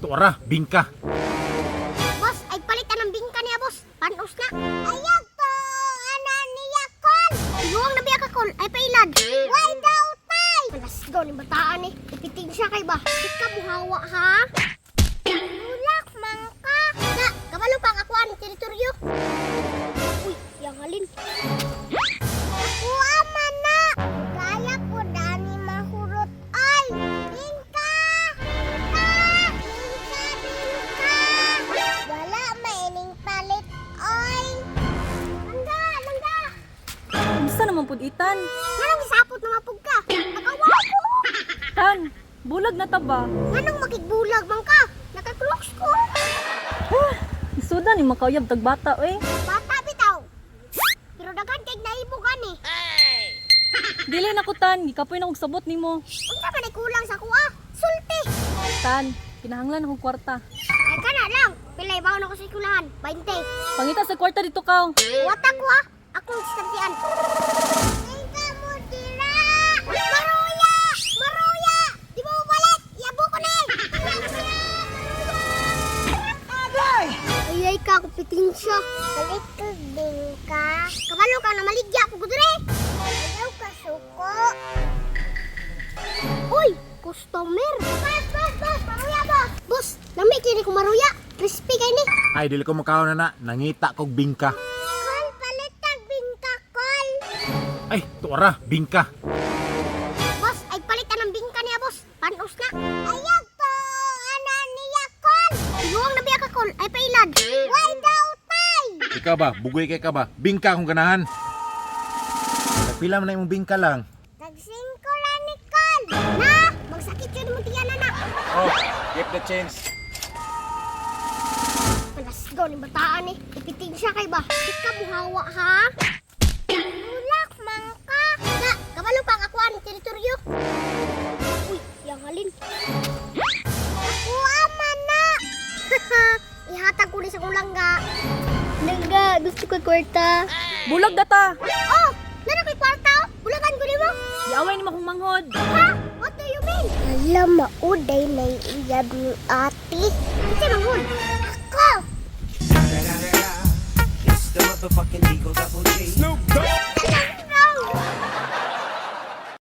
Tuara, bingka. Boss, ay palitan ng bingka niya, boss. Panos na. Ayag to, ana niya, kol. Iguang na biya ka, kol. Ay pailad. Why daw, tay? Let's go ni bataan eh. Ipiting siya kay ba? Ika buhawa, ha? Bulak, mangka. Na, kabalo pang akuan, teritoryo. Uy, yang halin. Ako ama na. Gaya po dani mahurot ay. Bingka! Bingka! Bingka! Bingka! Wala maining palit oy. Langga! Langga! Unsa naman pud, Itan? Nganong sapot na mapug ka? Nagawa ko! Tan, bulag na ta ba? Nganong makigbulag man ka? Nakakroks ko! Isudan ni makauyab tag bata oy. Bata bitaw! Pero daghan kay naibo gani. Dili na ko, Tan, gikapoy na kog sabot nimo. Unsa man ay kulang sa kuha? Sulti! Tan, kinahanglan akong kwarta. Ay kana lang. Pilay baon ako sa ikulahan? 20. Pangita sa kwarta dito kaw. Wata ko ah. Akong istantian. Tingka mo dira! Maruya! Maruya! Di mo balik! Yabo ko na eh! Agay! Ay ay ka, kupitin siya. Balik ka, bingka. Kabalo ka na maligya po dire. Ayaw ka suko. Uy! Customer! Boss, boss, boss! Maruya, boss! Boss, lami kini ko maruya. Crispy kay ni. Ay, dili ko makaon na na. Nangita kog bingka. Kol, palit tag bingka, kol! Ay, tuara, bingka. Boss, ay palitan ng bingka niya, boss. Panos na. Ayag to, ana niya, kol! Iguang na biya ka, kol. Ay pailad. Why daw, tay? Ikaw ba, bugoy kay ka ba? Bingka akong ganahan. Pila man na imong bingka lang. Tagsingko ra ni kol. Na, magsakit yun mo tiyan, na. Oh, keep the change. Let's go ni bataan eh. Ipiting siya kay ba? Ika buhawa, ha? Bulak, mangka. Na, kabalo pang akuan, teritoryo. Uy, yang halin. Ako ama na. Ihatag ko ni sa kulangga. Langga, gusto ko kwarta. Bulag na ta. Oh, nana ko'y kwarta oh. Bulagan ko nimo. Giaway nimo akong manghod. Ha? What do you mean? Alam, mauday na iyab ni ate. Kasi manghod. Ako! It's the motherfucking Eagle Double G. Alam